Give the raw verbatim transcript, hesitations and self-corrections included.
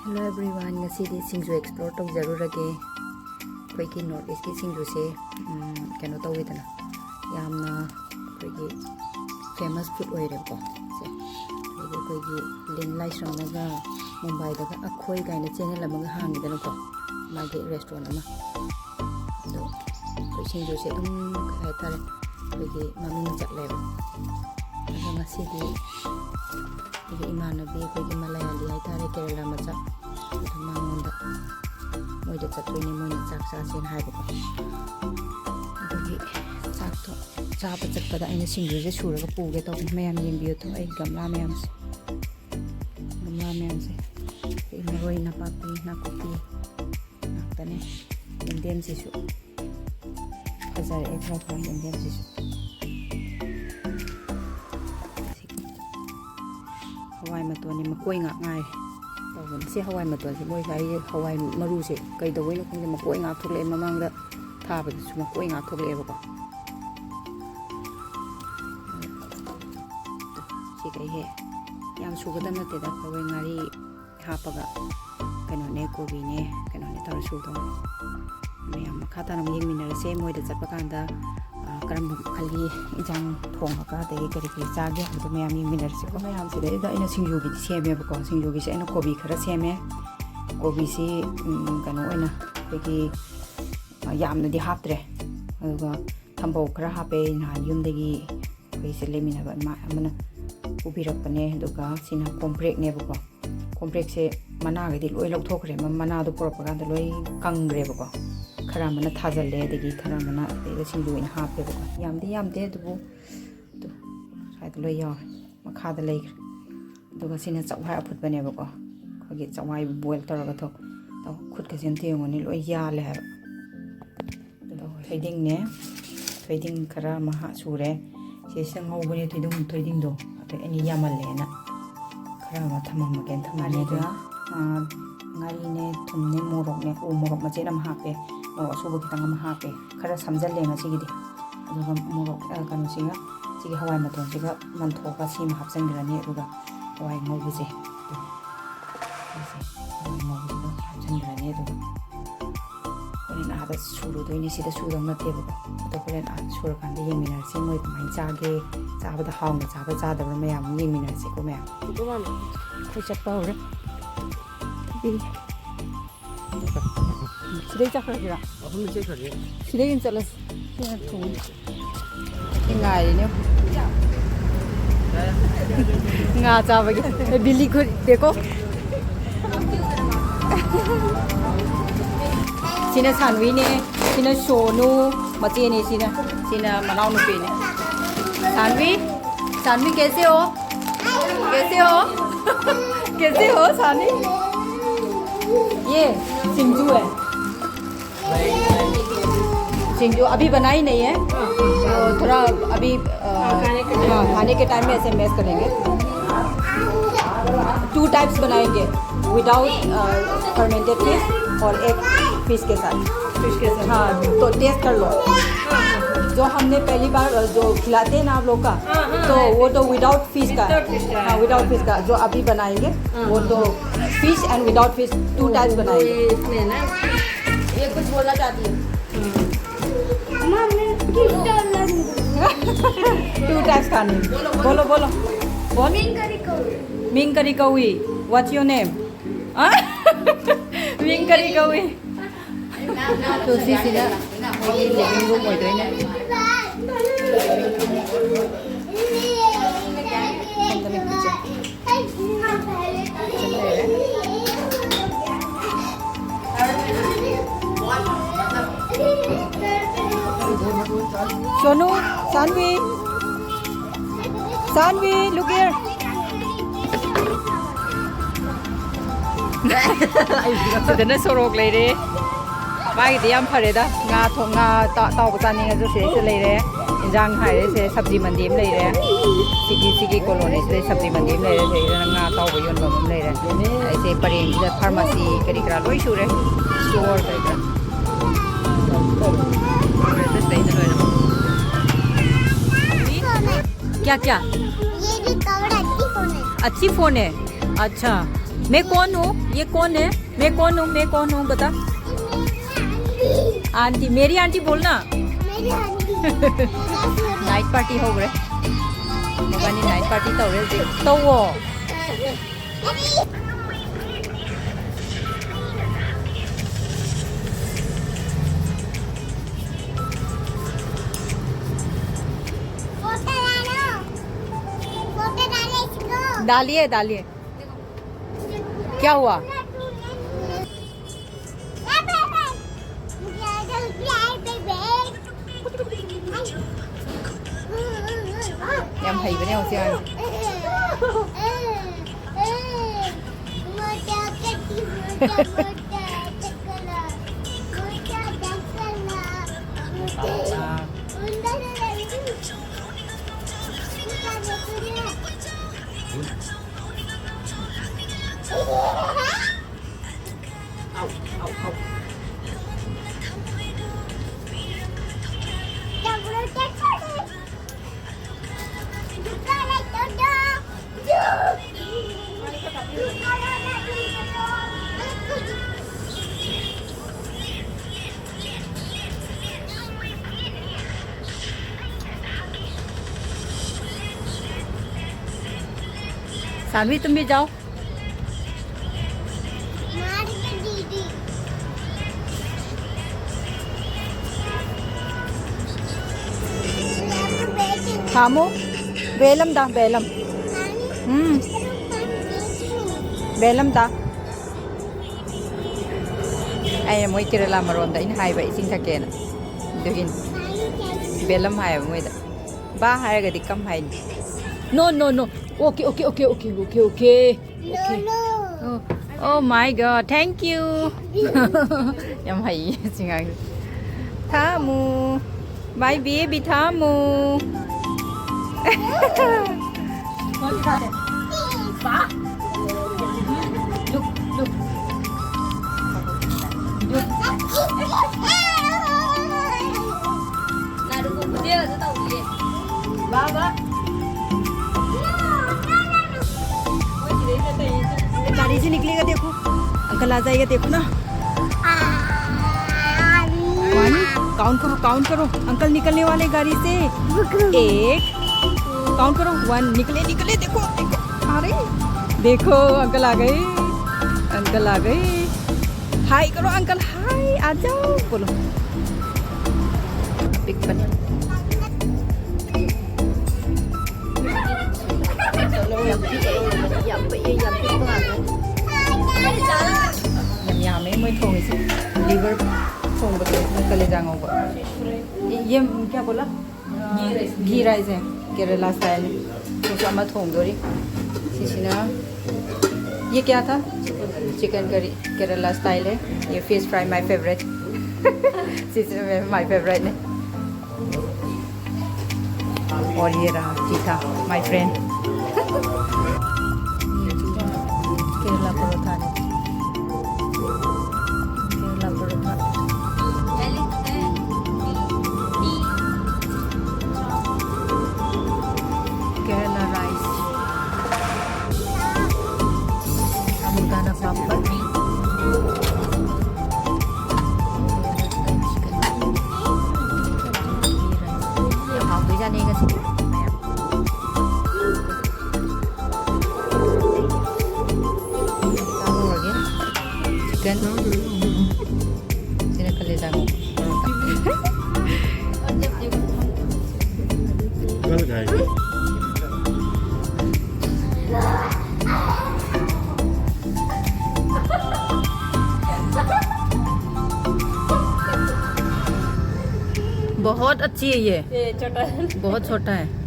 Hello everyone, ꯉꯁꯤꯗꯤ ꯁꯤꯡꯖꯨ explore ꯇꯧꯖꯔꯨꯔꯒꯦ꯫ ꯑꯩꯈꯣꯏꯒꯤ North Eastꯀꯤ ꯁꯤꯡꯖꯨꯁꯦ, ꯎꯝ, ꯀꯩꯅꯣ ꯇꯧꯋꯤꯗꯅ, ꯌꯥꯝꯅ ꯑꯩꯈꯣꯏꯒꯤ famous food ꯑꯣꯏꯔꯦꯕꯀꯣ꯫ ꯁꯦ, ꯑꯗꯒꯤ ꯑꯩꯈꯣꯏꯒꯤ ꯂꯤꯟ ꯂꯥꯏꯁ꯭ꯔꯝꯅꯒ ꯃꯨꯝꯕꯥꯏꯗꯒ ꯑꯈꯣꯏ ꯀꯥꯏꯅ channel ꯑꯃꯒ ꯍꯥꯡꯉꯤꯗꯅꯀꯣ, ꯃꯥꯒꯤ restaurant ꯑꯃ꯫ ꯑꯗꯣ ꯑꯩꯈꯣꯏ ꯁꯤꯡꯖꯨꯁꯦ ꯑꯗꯨꯝ, ꯀꯩ ꯍꯥꯏꯇꯥꯔꯦ, ꯑꯩꯈꯣꯏꯒꯤ ꯃꯃꯤꯡ ꯆꯠꯂꯦꯕ꯫ ꯑꯗꯣ ꯉꯁꯤꯗꯤ ꯑꯩꯒꯤ ꯏꯃꯥꯟꯅꯕꯤ, ꯑꯩꯈꯣꯏꯒꯤ ꯃꯂꯌꯥꯂꯤ ꯍꯥꯏꯇꯥꯔꯦ, ꯀꯦꯔꯂꯥ ꯃꯆꯥ, ꯑꯗꯨ ꯃꯉꯣꯟꯗ, ꯃꯣꯏꯗ ꯆꯠꯇꯣꯏꯅꯦ, ꯃꯣꯏꯅ ꯆꯥꯛ ꯆꯥꯁꯦꯅ ꯍꯥꯏꯕꯀꯣ꯫ ꯑꯗꯨꯒꯤ ꯆꯥꯛꯇꯣ ꯆꯥꯕ ꯆꯠꯄꯗ ꯑꯩꯅ ꯁꯤꯡꯖꯨꯁꯦ ꯁꯨꯔꯒ ꯄꯨꯒꯦ ꯇꯧꯕꯅꯤ꯫ ꯃꯌꯥꯝ ꯌꯦꯡꯕꯤꯌꯨ ꯇꯨ, ꯑꯩ ꯒꯝꯂꯥ ꯃꯌꯥꯝꯁꯦ, ꯒꯝꯂꯥ ꯃꯌꯥꯝꯁꯦ꯫ ꯑꯩ ꯃꯔꯣꯏ ꯅꯄꯥꯛꯄꯤ, ꯅꯥꯀꯨꯞꯄꯤ ꯉꯥꯛꯇꯅꯦ꯫ ꯌꯦꯟꯗꯦꯝꯁꯤꯁꯨ ꯐꯖꯔꯛꯑꯦ ꯈꯔ ꯈꯔ, ꯌꯦꯟꯗꯦꯝꯁꯤꯁꯨ꯫ ꯍꯋꯥꯏ ꯃꯇꯣꯟꯅꯤ, ꯃꯀꯣꯏ ꯉꯥꯛ ꯉꯥꯏꯔꯦ ꯇꯧꯕꯅꯤ꯫ ꯁꯤ ꯍꯋꯥꯏ ꯃꯇꯣꯟꯁꯦ, ꯃꯣꯏ ꯁ꯭ꯋꯥꯏꯒꯤ ꯍꯋꯥꯏ ꯃꯔꯨꯁꯦ ꯀꯩꯗꯧꯕꯩꯅꯣ ꯈꯪꯗꯦ, ꯃꯀꯣꯏ ꯉꯥꯛ ꯊꯣꯛꯂꯛꯑꯦ꯫ ꯃꯃꯥꯡꯗ ꯊꯥꯕꯗꯁꯨ ꯃꯀꯣꯏ ꯉꯥꯛ ꯊꯣꯛꯂꯛꯑꯦꯕꯀꯣ꯫ ꯁꯤ ꯀꯩ ꯍꯦꯛ ꯌꯥꯝ ꯁꯨꯒꯗꯕ ꯅꯠꯇꯦꯗ, ꯑꯩꯈꯣꯏ ꯉꯥꯔꯤ ꯍꯥꯞꯄꯒ, ꯀꯩꯅꯣꯅꯦ, ꯀꯣꯕꯤꯅꯦ, ꯀꯩꯅꯣꯅꯦ ꯇꯧꯔ ꯁꯨꯗꯧꯅꯦ꯫ ꯃꯌꯥꯝ ꯃꯈꯥ ꯇꯥꯅ ꯑꯃꯨꯛ ꯌꯦꯡꯃꯤꯟꯅꯔꯁꯦ꯫ ꯃꯣꯏꯗ ꯆꯠꯄ ꯀꯥꯟꯗ, ꯑ, ꯀꯔꯝꯕ ꯃꯈꯜꯒꯤ ꯏꯟꯁꯥꯡ ꯊꯣꯡꯉꯒ, ꯑꯗꯒꯤ ꯀꯔꯤ ꯀꯔꯤ ꯆꯥꯒꯦ ꯍꯥꯏꯕꯗꯣ ꯃꯌꯥꯝ ꯌꯦꯡꯃꯤꯟꯅꯔꯁꯦꯀꯣ꯫ ꯃꯌꯥꯝꯁꯤꯗꯩꯗ ꯑꯩꯅ ꯁꯤꯡꯖꯨꯒꯤꯗꯤ ꯁꯦꯝꯃꯦꯕꯀꯣ꯫ ꯁꯤꯡꯖꯨꯒꯤꯁꯦ ꯑꯩꯅ ꯀꯣꯕꯤ ꯈꯔ ꯁꯦꯝꯃꯦ꯫ ꯀꯣꯕꯤꯁꯤ, ꯎꯝ, ꯀꯩꯅꯣ ꯑꯣꯏꯅ ꯑꯩꯈꯣꯏꯒꯤ, ꯑ, ꯌꯥꯝꯅꯗꯤ ꯍꯥꯞꯇ꯭ꯔꯦ꯫ ꯑꯗꯨꯒ ꯊꯝꯕꯧ ꯈꯔ ꯍꯥꯞꯄꯦ, ꯅꯍꯥꯟ ꯌꯨꯝꯗꯒꯤ ꯑꯩꯈꯣꯏꯁꯦ ꯂꯩꯃꯤꯟꯅꯕ ꯏꯃꯥ ꯑꯃꯅ ꯄꯨꯕꯤꯔꯛꯄꯅꯦ꯫ ꯑꯗꯨꯒ ꯁꯤꯅ ꯀꯣꯝꯄ꯭ꯔꯦꯛꯅꯦꯕꯀꯣ꯫ ꯀꯣꯝꯄ꯭ꯔꯦꯛꯁꯦ ꯃꯅꯥꯒꯗꯤ ꯂꯣꯏ ꯂꯧꯊꯣꯛꯈ꯭ꯔꯦ, ꯃ-, ꯃꯅꯥꯗꯣ ꯄꯨꯔꯛꯄ ꯀꯥꯟꯗ ꯂꯣꯏ ꯀꯪꯈ꯭ꯔꯦꯕꯀꯣ꯫ ꯈꯔ ꯑꯃꯅ ꯊꯥꯖꯤꯜꯂꯦ, ꯑꯗꯒꯤ ꯈꯔ ꯑꯃꯅ ꯁꯤꯗꯩꯗ ꯁꯤꯡꯖꯨ ꯑꯣꯏꯅ ꯍꯥꯞꯄꯦꯕꯀꯣ꯫ ꯌꯥꯝꯗꯤ ꯌꯥꯝꯗꯦ, ꯑꯗꯨꯕꯨ ꯑꯗꯨ ꯁ꯭ꯋꯥꯏꯗ ꯂꯣꯏ ꯌꯥꯎꯔꯦ, ꯃꯈꯥꯗ ꯂꯩꯈ꯭ꯔꯦ꯫ ꯑꯗꯨꯒ ꯁꯤꯅ ꯆꯥꯛꯋꯥꯏ ꯑꯐꯨꯠꯄꯅꯦꯕꯀꯣ, ꯑꯩꯈꯣꯏꯒꯤ ꯆꯥꯛꯋꯥꯏ boil ꯇꯧꯔꯒ ꯊꯣꯛ-, ꯇꯧ-, ꯈꯨꯠꯀꯁꯦ ꯑꯝꯇ ꯌꯦꯡꯉꯨꯅꯦ, ꯂꯣꯏ ꯌꯥꯜꯂꯦ ꯍꯥꯏꯕ꯫ ꯑꯗꯣ ꯊꯣꯏꯗꯤꯡꯅꯦ, ꯊꯣꯏꯗꯤꯡ ꯈꯔ ꯑꯃ ꯍꯥ-, ꯁꯨꯔꯦ꯫ ꯁꯤꯁꯤꯗ ꯉꯧꯕꯅꯦ ꯊꯣꯏꯗꯤꯡ, ꯊꯣꯏꯗꯤꯡꯗꯣ꯫ ꯑꯗꯣ ꯑꯩꯅ ꯌꯥꯝꯃꯜꯂꯦꯅ ꯈꯔ ꯑꯃ ꯊꯝꯃꯝꯃꯒꯦꯅ ꯊꯝꯃꯝꯃꯦ꯫ ꯑꯗꯣ, ꯉꯥꯔꯤꯒ, ꯑꯥ, ꯉꯥꯔꯤꯅꯦ, ꯊꯨꯝꯅꯦ, ꯃꯣꯔꯣꯛꯅꯦ, ꯎ ꯃꯣꯔꯣꯛ ꯃꯆꯦꯠ ꯑꯃ ꯍꯥꯞꯄꯦ, ꯃꯣꯔꯣꯛ ꯑꯁꯨꯕ ꯈꯤꯇꯪ ꯑꯃ ꯍꯥꯞꯄꯦ꯫ ꯈꯔ ꯁꯝꯖꯜꯂꯦ ꯉꯁꯤꯒꯤꯗꯤ꯫ ꯑꯗꯨꯒ ꯃꯣꯔꯣꯛ, ꯑ, ꯀꯩꯅꯣꯁꯤꯒ, ꯁꯤꯒꯤ ꯍꯋꯥꯏ ꯃꯇꯣꯟꯁꯤꯒ ꯃꯟꯊꯣꯛꯑꯒ ꯁꯤꯃ ꯍꯥꯞꯆꯤꯟꯈ꯭ꯔꯅꯤ꯫ ꯑꯗꯨꯒ ꯍꯋꯥꯏ ꯉꯧꯕꯁꯦ, ꯁꯤꯁꯦ ꯁꯨꯔꯨꯗꯣꯏꯅꯦ, ꯁꯤꯗ ꯁꯨꯗꯧ ꯅꯠꯇꯦꯕꯀꯣ꯫ ꯑꯗꯣ ꯍꯣꯔꯦꯟ ꯑꯥ ꯁꯨꯔꯀꯥꯟꯗ ꯌꯦꯡꯃꯤꯟꯅꯔꯁꯦ, ꯃꯣꯏ ꯀꯃꯥꯏꯅ ꯆꯥꯒꯦ, ꯆꯥꯕꯗ ꯍꯥꯎꯅ ꯆꯥꯕ꯭ꯔꯥ ꯆꯥꯗꯕ꯭ꯔꯥ ꯃꯌꯥꯝ ꯑꯃ ꯌꯦꯡꯃꯤꯟꯅꯔꯁꯦꯀꯣ ꯃꯌꯥꯝ꯫ ꯑꯩꯈꯣꯏ ꯆꯠꯄ ꯍꯧꯔꯦ꯫ ꯁꯤꯗꯩ ꯆꯠꯈ꯭ꯔꯁꯤꯔꯥ? ꯁꯤꯗꯩ ꯑꯣꯏꯅ ꯆꯠꯂꯁꯤ꯫ ꯁꯤꯅ ꯊꯨꯡ꯫ ꯁꯤ ꯉꯥꯏꯔꯤꯅꯦ꯫ ꯉꯥ ꯆꯥꯕꯒꯤ꯫ ꯕꯤꯂꯤ ꯈꯨꯠ ꯇꯦꯀꯣ꯫ ꯁꯤꯅ ꯁꯥꯟꯋꯤꯅꯦ, ꯁꯤꯅ ꯁꯣꯅꯨ ꯃꯆꯦꯅꯦ, ꯁꯤꯅ, ꯁꯤꯅ ꯃꯅꯥꯎꯅꯨꯄꯤꯅꯦ꯫ ꯁꯥꯟꯋꯤ, ꯁꯥꯟꯋꯤ कैसे हो? कैसे हो? कैसे हो सानी? ये सिंजू है। सिंजू अभी बनाई नहीं है, तो थोड़ा अभी, अ, हाँ, खाने के टाइम में ऐसे मैश करेंगे। टू टाइप्स बनाएंगे, विदाउट फर्मेंटेड फिश और एक फिश के साथ। फिश के साथ। हाँ, तो टेस्ट कर लो। जो हमने पहली बार, अ, जो खिलाते हैं ना आप लोग का, तो वो तो विदाउट फिश का। हाँ, विदाउट फिश का जो अभी बनाएंगे, वो तो fish and without fish, two types बनाएंगे। इसमें ना, ये कुछ बोलना चाहती है। टू टाइप्स खाने। बोलो, बोलो। What? ꯃꯤꯡ ꯀꯔꯤ ꯀꯧꯏ? What's your name? ꯃꯤꯡ ꯀꯔꯤ ꯀꯧꯏ? ꯇꯣ ꯁꯤꯁꯤꯅ ꯑꯩꯈꯣꯏꯒꯤ ꯂꯤꯕꯤꯡ ꯔꯨꯝ ꯑꯣꯏꯗꯣꯏꯅꯦ꯫ Sonu, Saanvi, Saanvi, look here. ꯁꯤꯗꯅ ꯁꯣꯔꯣꯛ ꯂꯩꯔꯦ꯫ ꯃꯥꯒꯤꯗꯤ ꯌꯥꯝ ꯐꯔꯦꯗ꯫ ꯉꯥ ꯊꯣꯡ-, ꯉꯥ ꯇꯥ-, ꯑꯇꯥꯎꯕ ꯆꯥꯅꯤꯡꯉꯁꯨ ꯁꯤꯗꯩꯁꯤꯗ ꯂꯩꯔꯦ꯫ ꯏꯟꯖꯥꯡ ꯍꯥꯏꯔꯦ ꯁꯦ, ꯁꯕꯖꯤ ꯃꯟꯗꯤ ꯑꯃ ꯂꯩꯔꯦ꯫ ꯁꯤꯒꯤ, ꯁꯤꯒꯤ ꯀꯣꯂꯣꯅꯤꯁꯤꯗ ꯁꯕꯖꯤ ꯃꯟꯗꯤ ꯑꯃ ꯂꯩꯔꯦ꯫ ꯁꯤꯗꯩꯁꯤꯗ ꯉꯥ ꯑꯇꯥꯎꯕ ꯌꯣꯟꯕ ꯑꯃ ꯂꯩꯔꯦ꯫ ꯑꯩꯁꯦ ꯄꯔꯦꯡꯁꯤꯗ ꯐꯥꯔꯃꯥꯁꯤ ꯀꯔꯤ ꯀꯔꯥ ꯂꯣꯏ ꯁꯨꯔꯦ꯫ ꯁ꯭ꯇꯣꯔ ꯀꯔꯤ ꯀꯔꯥ꯫ ꯁꯤꯗꯩꯗ ꯂꯣꯏꯅꯃꯛ꯫ क्या क्या? ये भी कवर अच्छी फोन है। अच्छी फोन है? अच्छा। मैं कौन हूँ? ये कौन है? मैं कौन हूँ? मैं कौन हूँ? बता। Aunty, मेरी aunty बोलना. मेरी आंटी. Night party ꯍꯧꯈ꯭ꯔꯦ. ꯃꯕꯥꯅꯤ night party ꯇꯧꯔꯦ ꯍꯧꯖꯤꯛ. ꯇꯧꯋꯣ. फोटो डालो. फोटो डालो इसको. डालिए, डालिए. क्या हुआ? ꯌꯥꯝ ꯍꯩꯕꯅꯦ ꯍꯧꯖꯤꯛ ꯑꯉꯥꯡꯁꯦ. सानवी, तुम भी जाओ. मार के दीदी. ꯊꯥꯝꯃꯨ. ꯕꯦꯜ ꯑꯝꯗ, ꯕꯦꯜ ꯑꯝ. ꯎꯝ. ꯕꯦꯜ ꯑꯝꯗ. ꯑꯩꯅ ꯃꯣꯏ ꯀꯦꯔꯂꯥ ꯃꯔꯣꯟꯗ ꯑꯩꯅ ꯍꯥꯏꯕ ꯏꯁꯤꯡ ꯊꯛꯀꯦꯅ. ꯑꯗꯨꯒꯤꯅꯤ. ꯕꯦꯜ ꯑꯝ ꯍꯥꯏꯌꯦꯕ ꯃꯣꯏꯗ. ꯕꯥ ꯍꯥꯏꯔꯒꯗꯤ ꯀꯝ ꯍꯥꯏꯅꯤ? No, no, no. Okay, okay, okay, okay, okay, okay. No, no. Oh, oh my God, thank you. ꯌꯥꯝ ꯍꯩꯌꯦ ꯁꯤ ꯉꯥꯡꯁꯦ. ꯊꯥꯃꯨ. My baby, ꯊꯥꯃꯨ. Look, look. गाड़ी से निकलेगा, देखो, अंकल आ जाएगा, देखो ना. काउंट करो, काउंट करो, अंकल निकलने वाले गाड़ी से। एक, काउंट करो, वन। निकले, निकले, देखो, देखो, अरे, देखो, अंकल आ गए, अंकल आ गए। हाय करो अंकल, हाय, आ जाओ, बोलो। पिक बन। ꯌꯥꯝ ꯌꯥꯝꯃꯦ ꯃꯣꯏ ꯊꯣꯡꯉꯤꯁꯦ꯫ ꯂꯤꯚꯔ ꯊꯣꯡꯕꯗꯣ, ꯀꯂꯦꯖꯥ ꯉꯧꯕ꯫ ये क्या बोला? घी राइस है, केरला स्टाइल। ꯁꯤꯁꯨ ꯑꯃ ꯊꯣꯡꯗꯣꯔꯤ꯫ ꯁꯤꯁꯤꯅ, ये क्या था? चिकन करी, केरला स्टाइल है। ये fish fry, my favourite. Situation में माय फेवरेट है। और ये रहा चीठा, माय फ्रेंड। केरला परोठा है। केरला परोठा। केरला राइस। ꯑꯃꯨꯛ ꯇꯥꯅ ꯄꯥꯄꯔ꯫ ꯌꯥꯝ ꯍꯥꯎꯗꯣꯏꯖꯥꯠꯅꯤ ꯉꯁꯤꯗꯤ꯫ ꯆꯥꯍꯧꯔꯒꯦ꯫ ꯆꯤꯀꯟ꯫ ꯁꯤꯅ ꯀꯂꯦꯖꯥ ꯉꯧꯕ꯫ बहुत अच्छी है ये। ये छोटा है। बहुत छोटा है।